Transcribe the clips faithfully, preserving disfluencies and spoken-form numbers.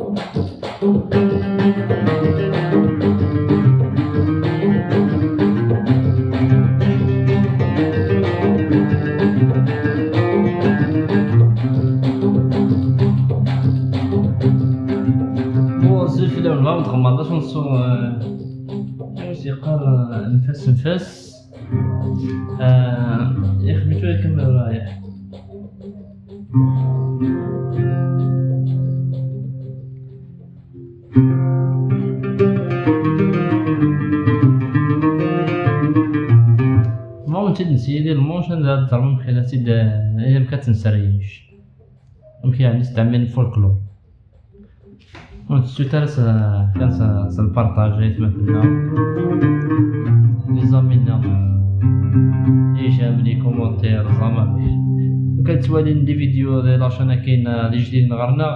Bon, azul fell-awen, dɣa nxemmem aṭas n ṣṣu, eh, amek yeqqar, eh, nfas nfas. Eh, ixdem tura kemmel rayeḥ. Ma ur tt-id-nessi di lmanche, ad d-termem kra tt-id, eh, amek ad tt-nesseryic. Amek yeɛni s tɛemmin folklore. Ur tettut ara s, kan s, s lpartaj, ay atmaten-nneɣ. Les amis-nneɣ. Les j'aime, les commentaires, ẓama. Lukan ttwalin les vidéos di la chaîne-agi-nneɣ, d ijdiden ɣer-neɣ,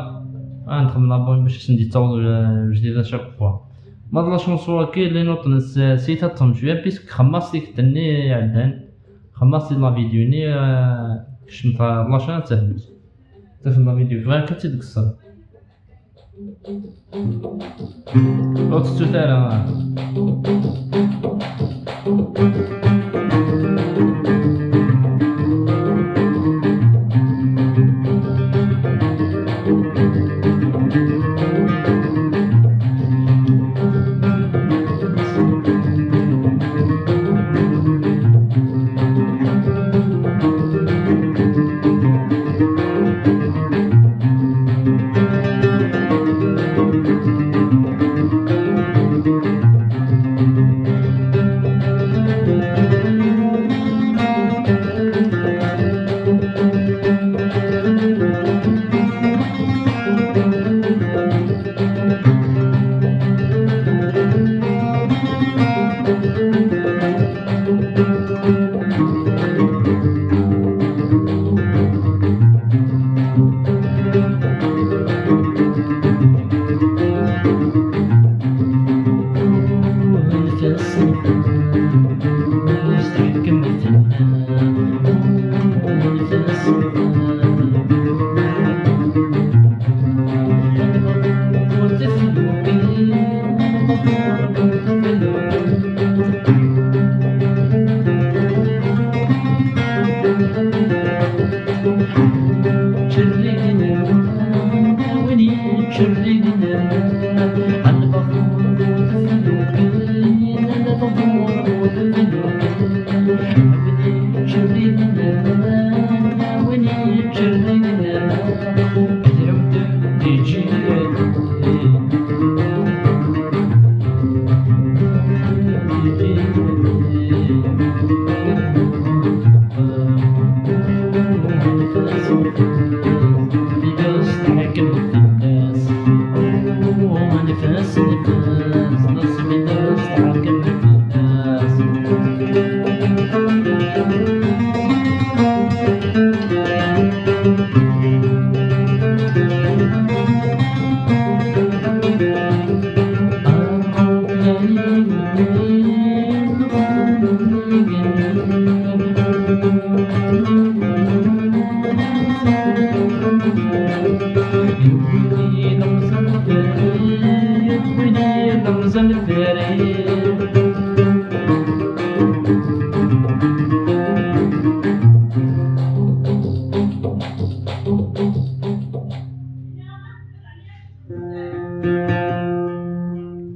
ad nxemmem l'abonné bac ad sen-d-yettaweḍ, euh, ujdid à chaque fois. Ma d la chanson-agi, les notes-nnes, euh, si taṭṭem cwiya, puisque xemmas tikkelt-nni iɛeddan, xemmas di la vidéo-nni, euh, kecmet ɣer la chaîne ad tfehmem. Tafeḍ la vidéo, bɣiɣ kan ad tt-id-kkseɣ. Ur tettut ara.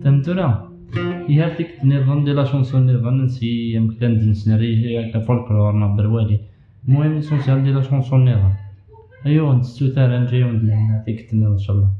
Fhem tura? Ihi ar tikkelt nniḍen di la chanson nniḍen, si amek kan d-nesnerri akka folklore neɣ berwali. المهم l'essentiel di la chanson nniḍen. Aywa, ur d-tettut ara, nǧa-yawen-d lehna tikkelt nniḍen, inchallah.